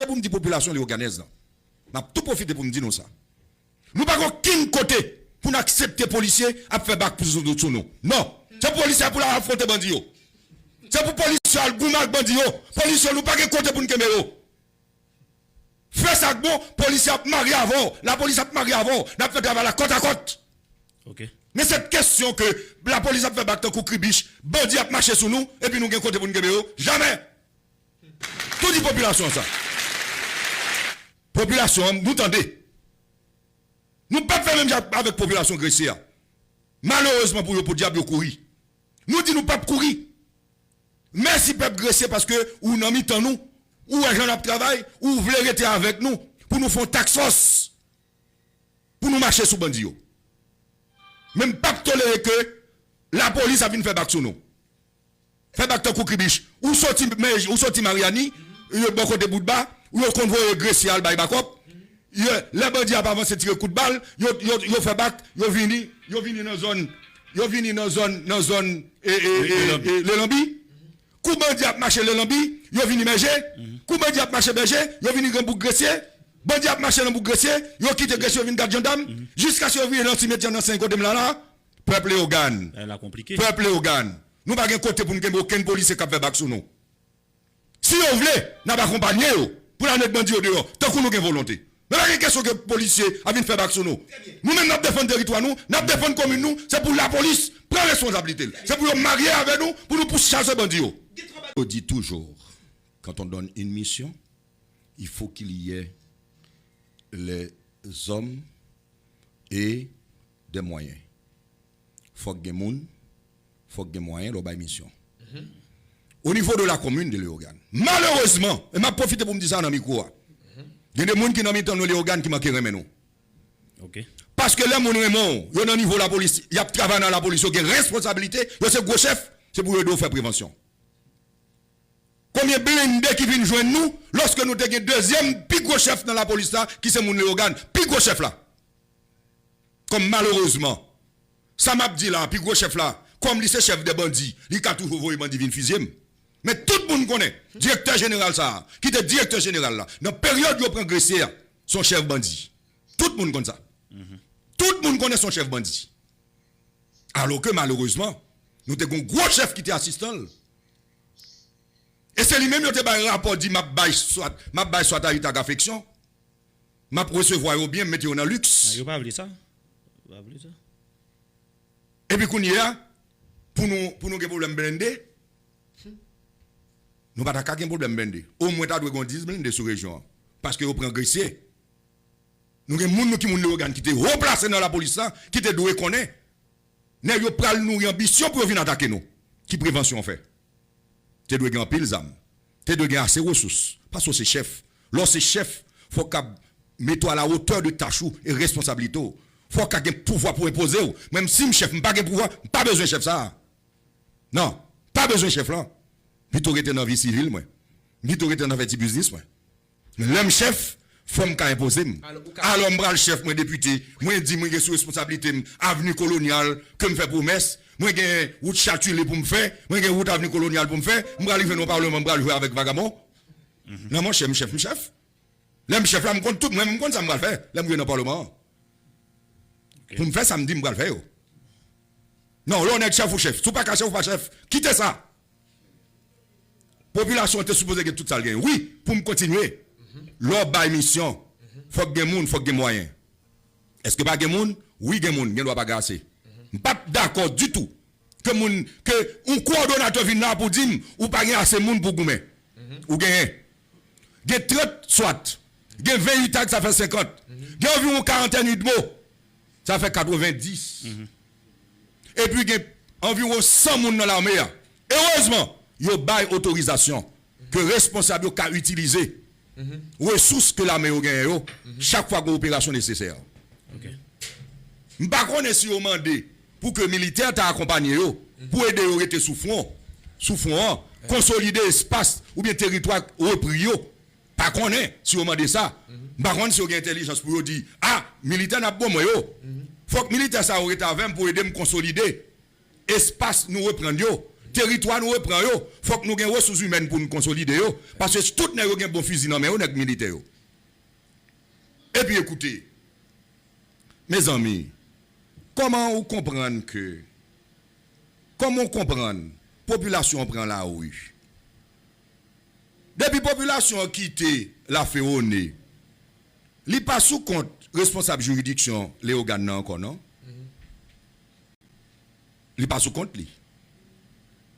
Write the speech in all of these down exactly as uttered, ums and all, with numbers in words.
pou m di popilasyon leyoganèz lan. M ap tou pwofite pou m di nou sa. Nou pa gen okenn kote pou n aksepte polisye ap fè bak sou, sou nou. Non. Se polisye a pou l al afwonte bandi yo. Se pou polisye a al goumen ak bandi yo. Polisye, nou pa gen kote pou n kenbe yo. Fè sa k bon, polisye ap marye avè w, lapolis ap marye avè w, n ap fè travay la kòt a kòt. Ok. Men se kesyon ke lapolis ap fè bak tankou kribich, bandi ap mache sou nou, epi nou gen kote pou n kenbe yo? Jamè! Tou di popilasyon sa. Popilasyon an, nou tande. Nou p ap fè menm jan avèk popilasyon Gresye a. Malerezman pou yo, podyab yo kouri. Nou di nou p ap kouri. Mèsi pèp Gresye paske ou nan mitan nou, ou wè jan n ap travay, ou vle rete avèk nou pou nou fè yon task force pou nou mache sou bandi yo. Men m p ap tolere ke lapolis ap vin fè bak sou nou. Fè bak tankou kribich. Ou soti, ou soti Maryani, yo bò kote Boutba, ou yo konn voye Gresye al bay bakòp. Yo, lè bandi ap avanse tire kout bal, yo, yo, yo fè bak, yo vini, yo vini nan zòn, yo vini nan zòn, nan zòn e, e, e, e, Lelanbi. Kou bandi ap mache Lelanbi, yo vini Mèje. Kou bandi ap mache Mèje, yo vini Gran Bouk Gresye. Bandi ap mache nan Bouk Gresye, yo kite Gresye, yo vin Gad Jandam. Jiskaske yo vire nan simetyè nan Sen kote m la la. Pèp Leyogàn. Bagay la konplike. Pèp Leyogàn. Nou pa gen kote pou n kenbe okenn polisye k ap fè bak sou nou. Si yo vle, n ap akonpanye yo pou n al met bandi yo deyò, tankou nou gen volonte. Men pa gen kesyon ke polisye ap vin fè bak sou nou. Nou menm n ap defann teritwa nou, n ap defann komin nou, se pou lapolis pran responsablite l. Se pou yo marye avè nou, pou nou pouse chase bandi yo. Yo di toujou, quand on donne une mission, il faut qu'il y ait les hommes et des moyens. Fòk gen moun, fòk gen mwayen lè w bay misyon. O nivo de la commune de Leyogàn, malerezman, e m ap pwofite pou m di sa nan mikwo a, gen de moun ki nan mitan nou Leyogàn ki manke renmen nou. Ok. Paske lè moun renmen w, yo nan nivo lapolis, y ap travay nan lapolis, yo gen responsablite, yo se gwo chèf, se pou yo ede w fè prevansyon. Konbyen blende ki vin jwenn nou lòske nou te gen dezyèm pi gwo chèf nan lapolis la, ki se moun Leyogàn, pi gwo chèf la? Kòm malerezman, sa m ap di la, pi gwo chèf la, kòm li se chèf de bandi, li ka toujou voye bandi vin fizye m. Men tout moun konnen, direktè jeneral sa a, ki te direktè jeneral la, nan peryòd yo pran Gresye a, se yon chèf bandi. Tout moun konn sa. Tout moun konnen se yon chèf bandi. Alòske malerezman, nou te gen yon gwo chèf ki te asistan l. E se li menm yo te bay rapò di m ap bay swat, m ap bay swat a Itag afeksyon. M ap resevwa yo byen, m mete yo nan liks. Yo pa vle sa. Yo pa vle sa. Epi kounye a, pou nou, pou nou gen pwoblèm blende, nou pa ta ka gen pwoblèm blende. Omwen ta dwe gen yon dis blende sou rejyon an. Paske yo pran Gresye. Nou gen moun nou ki moun Leyogàn ki te wo plase nan lapolis la, ki te dwe konnen. Nèg yo pral nouri anbisyon pou yo vin atake nou. Ki prevansyon w fè? Te dwe gen anpil zam. Te dwe gen ase resous. Paske w se chèf. Lè w se chèf, fò w kab mete w à la hauteur de tach ou e responsablite w. Fò w ka gen pouvwa pou enpoze w. Mwen menm si m chèf, m pa gen pouvwa, m pa bezwen chèf sa a. Non, pa bezwen chèf lan. Pito rete nan vi sivil mwen. Pito rete nan fè ti biznis mwen. Men lè m chèf, fò m ka enpoze m. Alò m pral chèf, mwen depite, mwen di mwen gen sou responsablite m avni Kolonyal ke m fè pwomès, mwen gen wout Chatile pou m fè, mwen gen wout avni Kolonyal pou m fè, m pral rive nan palman, m pral jwe avèk vagabon. Non monchè, m chèf, m chèf. Lè m chèf la, m konn tout, mwen menm m konn sa m pral fè lè m rive nan palman an. Pou m fè sa m di m pral fè yo. Non, lè w nèg chèf ou chèf. Si w pa ka chèf, ou pa chèf. Kite sa. Popilasyon an te sipoze gen tout sa l genyen. Wi, pou m kontinye. Lè w bay misyon, fòk gen moun, fòk gen mwayen. Èske pa gen moun? Wi, gen moun. Gen dwa pa gen ase. M p ap dakò ditou ke moun, ke yon kowòdonatè vin la pou di m ou pa gen ase moun pou goumen. Ou genyen. Gen trant swat. Gen ven Itag, sa fè senkant. Gen anviwon karantèn UDMO, sa fè katrevenndis. Epi gen anviwon san moun nan lame a. Erezman, yo bay otorizasyon ke responsab yo ka itilize resous ke lame yo genyen yo chak fwa gen operasyon nesesè. M pa konnen si yo mande pou ke militè ta akonpanye yo pou ede yo rete sou fwon, sou fwon an, konsolide espas oubyen teritwa repri yo. Pa konnen si yo mande sa. M pa konn si yo gen entèlijans pou yo di, a, militè n ap bon mwen yo. Fòk militè sa yo rete avè m pou ede m konsolide espas nou reprann yo. Teritwa nou repran yo, fòk nou gen resous imèn pou n konsolide yo, paske tout nèg yo gen bon fizi nan men yo, nèg militè yo. Epi ekoute, mezanmi, kòman ou konprann ke, kòman ou konprann popilasyon an pran lari? Depi popilasyon an kite Laferone, li pa sou kont responsab jiridiksyon Leyogàn nan ankò, non? Li pa sou kont li.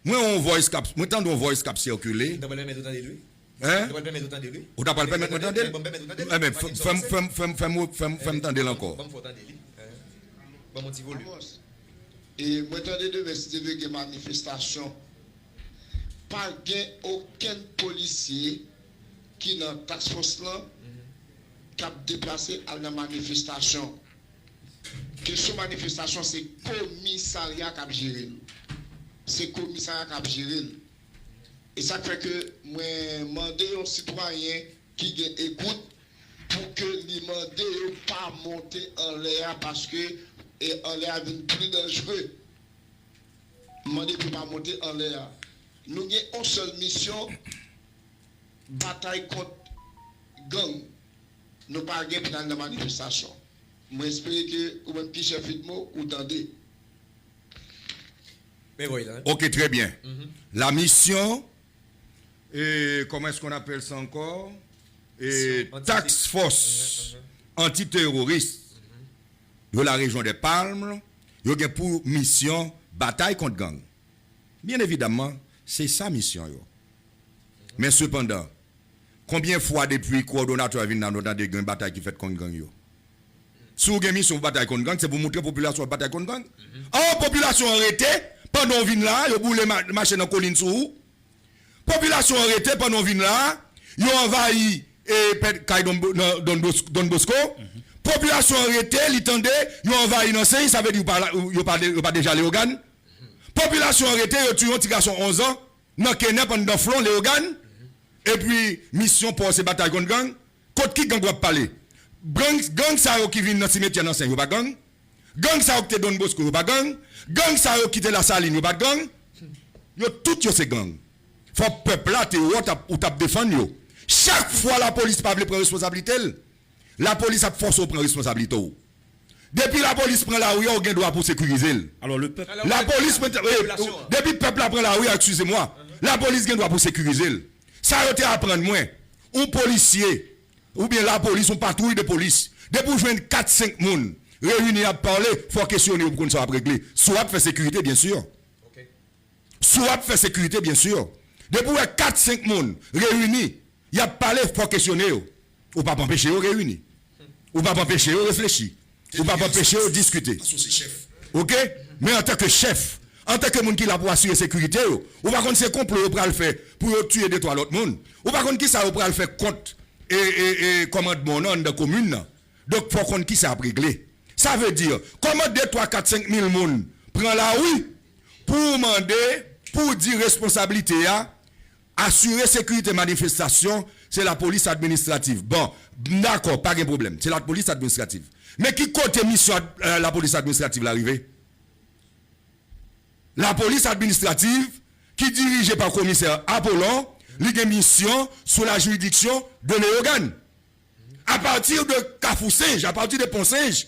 Mwen yon voice k ap, mwen tande yon voice k ap sikile. Mwen ta pral pèmèt ou tande l, wi. Hein? Mwen ta pral pèmèt ou tande l? Ou ta pral pèmèt mwen tande l? Enben, fè m, fè m, fè m, fè m, fè m, fè m tande l ankò. Ban m fè w tande li. Hein? Ban m yon ti volim. Amos, e mwen tande demen, si Dye vle, gen manifestasyon. Pa gen okenn polisye ki nan task force lan k ap deplase al nan manifestasyon. Kesyon manifestasyon, se komisarya k ap jere l. Se komisarya k ap jere l. E sa k fè ke mwen mande yon sitwayen ki gen ekout pou ke li mande yo pa monte anlè a, paske, e, anlè a vin pli danjere. M mande pou pa monte anlè a. Nou gen yon sèl misyon, batay kont gang. Nou pa gen pou n al nan manifestasyon. Mwen espere ke ou menm ki chèf Vidmo, ou tande. Men voye la. Ok, très bien. La mission, eh, comment est-ce qu'on appelle ça encore? Eh, Task Force antiterroriste de la région des Palmes, yo gen pou misyon batay kont gang. Byen evidaman, se sa misyon yo. Men sepandan, konbyen fwa depi kowòdonatè a vin la, nou tande gen batay ki fèt kont gang yo? Si w gen misyon pou batay kont gang, se pou w montre popilasyon w ap batay kont gang. An, popilasyon an rete, pandan w vin la, yo boule ma-, mache nan kolin sou ou. Popilasyon an rete, pandan w vin la, yo anvayi, e, pè-, kay Don, nan, Don Bos-, Don Bosco. Popilasyon an rete, li tande, yo anvayi nan Seny, sa vle di yo pa la, yo pa de-, yo pa deja Leyogàn. Popilasyon an rete, yo tiye yon ti gason onz an nan Kenèp anndan Flon, Leyogàn. Epi, misyon pa w se batay kont gang. Kot ki gang w ap pale? Gang, gang sa yo ki vin nan simetyè nan Seny, yo pa gang? Gang sa yo ki te Don Bosco, yo pa gang? Gang sa yo ki te Lasalin, yo pa t gang? Yo tout yo se gang. Fòk pèp la te wè w t ap, ou t ap defann yo. Chak fwa lapolis pa vle pran responsablite l, lapolis ap fòse w pran responsablite w. Depi lapolis pran lari a, ou gen dwa pou sekirize l. Alò, le pèp. Lapolis, eh, depi pèp la pran lari a, excusez-moi, lapolis gen dwa pou sekirize l. Sa yo te aprann mwen, yon polisye, oubyen lapolis, yon patwouy de polis, depi w jwenn kat, senk moun reyini ap pale, fò w kesyone yo pou konn sa w ap regle. Si w ap fè sekirite, byen si. Si w ap fè sekirite, byen si. Depi w wè kat, senk moun reyini, y ap pale, fò w kesyone yo. Ou p ap anpeche yo reyini. Ou p ap anpeche yo reflechi. Ou p ap anpeche yo diskite. Paske w se chèf. Oke? Men antanke chèf, antanke moun ki la pou asire sekirite yo, ou pa konn se konplo yo pral fè pou yo tiye de twa lòt moun. Ou pa konn kisa yo pral fè kont, e, e, e, kòmandman w nan anndan komin nan. Donk, fò w konn kisa y ap regle. Sa vle di, kòman de, twa, kat, senk mil moun pran lari pou w mande, pou w di responsablite a, asire sekirite manifestasyon, se lapolis administrativ. Bon, m dakò, pa gen pwoblèm, se lapolis administrativ. Men ki kote misyon ad-, eh, lapolis administrativ la rive? Lapolis administrativ, ki dirije pa komisè Apollon, li gen misyon sou la jiridiksyon de Leyogàn. A pati de Kafou Senj, a pati de Pon Senj,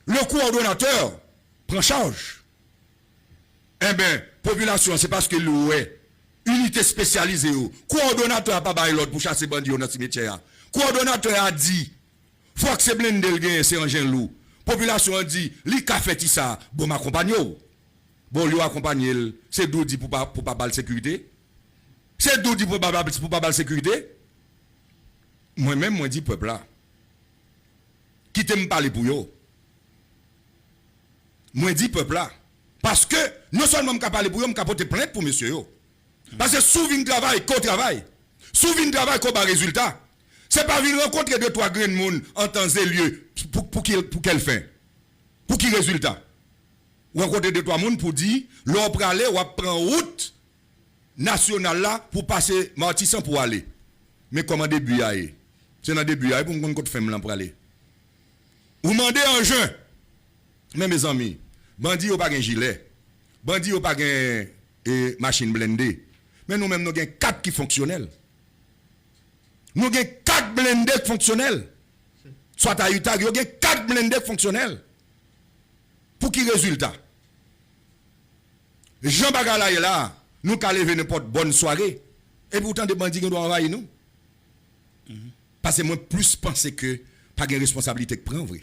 le coordonnateur pran chaj. Enben, popilasyon an, se paske li wè inite espesyalize yo, kowòdonatè a pa bay lòd pou chase bandi yo nan simetyè a. Kowòdonatè a di, fòk se blende l genyen, se anjen lou. Popilasyon an di, li ka fè ti sa, bon, m akonpanye w. Bon, olye w akonpanye l, se di w di pou pa, pou pa ba l sekirite? Se di w di pou pa ba, pou pa ba l sekirite? Mwen menm, mwen di pèp la, kite m pale pou yo. Mwen di pèp la. Paske, non sèlman m ka pale pou yo, m ka pote plent pou mesye yo. Paske si w vin travay, ke w travay. Si w vin travay, ke w ba rezilta. Se pa vin rankontre de twa grenn moun an tan e lye pou, pou ki, pou kèl fen? Pou ki rezilta? Rankontre de twa moun pou di, lè w prale, w ap pran wout nasyonal la pou pase Matisan pou ale. Men kòman debi a ye? Se nan debi a ye pou m konn kot fen m lan prale. Ou mande an jen. Men mezanmi, bandi yo pa gen jilè. Bandi yo pa gen e machin blende. Men nou menm, nou gen kat ki fonksyonèl. Nou gen kat blende k fonksyonèl. Swa ta itag, yo gen kat blende k fonksyonèl. Pou ki rezilta? Jan bagay la ye la, nou ka leve nenpòt bòn sware, epi ou tande bandi gen dwa anvayi nou. Paske mwen plis panse ke pa gen responsablite k pran vre.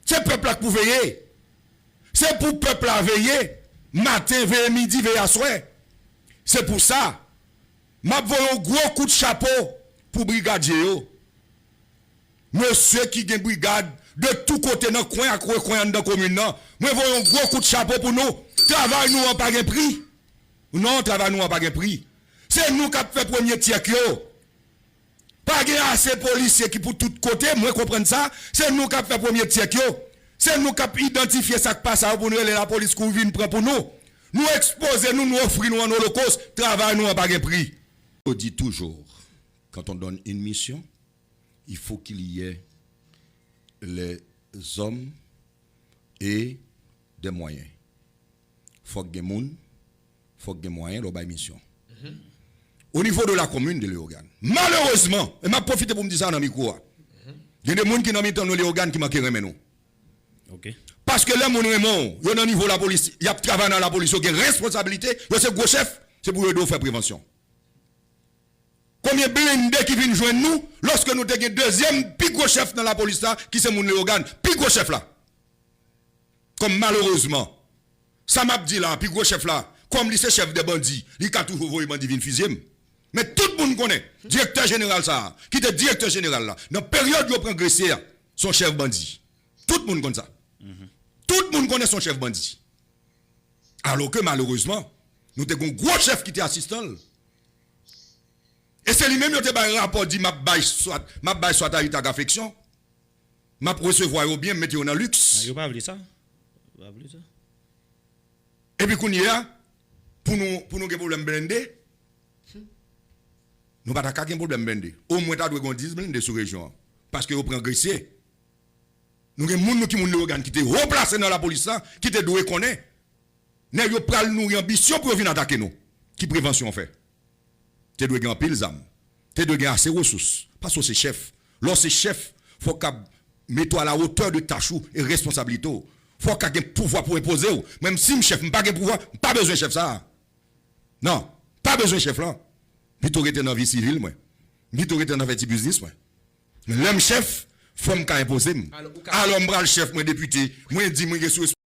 Se pèp la k pou veye. Se pou pèp la veye, maten, veye midi, veye aswè. Se pou sa, m ap voye yon gwo kout chapo pou brigadye yo. Mesye ki gen brigad de tou kote nan kwen ak rekwen anndan komin nan, mwen voye yon gwo kout chapo pou nou. Travay nou an pa gen pri. Non, travay nou an pa gen pri. Se nou k ap fè premye tyèk yo. Pa gen ase polisye ki pou tout kote, mwen konprann sa. Se nou k ap fè premye tyèk yo. Se nou k ap idantifye sa k pa sa yo pou n rele lapolis kou vin pran pou nou. Nou ekspoze nou, nou ofri nou an olokos. Travay nou an pa gen pri. Yo di toujours, quand on donne une mission, il faut qu'il y ait les hommes et des moyens. Fòk gen moun, fòk gen mwayen lè w bay misyon. O nivo de la komin de Leyogàn, malerezman, e m ap pwofite pou m di sa nan mikwo a, gen de moun ki nan mitan nou Leyogàn ki manke renmen nou. Paske lè moun renmen w, yo nan nivo lapolis, y ap travay nan lapolis, yo gen responsablite, yo se gwo chèf, se pou yo ede w fè prevansyon. Konbyen blende ki vin jwenn nou lòske nou te gen dezyèm pi gwo chèf nan lapolis la, ki se moun Leyogàn, pi gwo chèf la? Kòm malerezman, sa m ap di la, pi gwo chèf la, kòm li se chèf de bandi, li ka toujou voye bandi vin fizye m. Men tout moun konnen, direktè jeneral sa a, ki te direktè jeneral la, nan peryòd yo pran Gresye a, se yon chèf bandi. Tout moun konn sa. Tout moun konnen se yon chèf bandi. Alòske malerezman, nou te gen yon gwo chèf ki te asistan l. E se li menm yo te bay rapò di m ap bay swat, m ap bay swat a itag afeksyon. M ap resevwa yo byen, m mete yo nan liks. Yo pa vle sa. Yo pa vle sa. Epi kounye a, pou nou, pou nou gen pwoblèm blende, nou pa ta ka gen pwoblèm blende. Omwen ta dwe gen yon dis blende sou rejyon an. Paske yo pran Gresye. Nou gen moun nou ki moun Leyogàn ki te wo plase nan lapolis la, ki te dwe konnen. Nèg yo pral nouri anbisyon pou yo vin atake nou. Ki prevansyon w fè? Te dwe gen anpil zam. Te dwe gen ase resous. Paske w se chèf. Lè w se chèf, fò w kab mete w à la hauteur de tach ou e responsablite w. Fò w ka gen pouvwa pou enpoze w. Mwen menm si m chèf, m pa gen pouvwa, m pa bezwen chèf sa a. Non, pa bezwen chèf lan. M pito rete nan vi sivil mwen. M pito rete nan fè ti biznis mwen. Men lè m chèf, fò m ka enpoze m. Alò, ou ka Alò m pral chèf mwen depite, mwen di mwen gen sou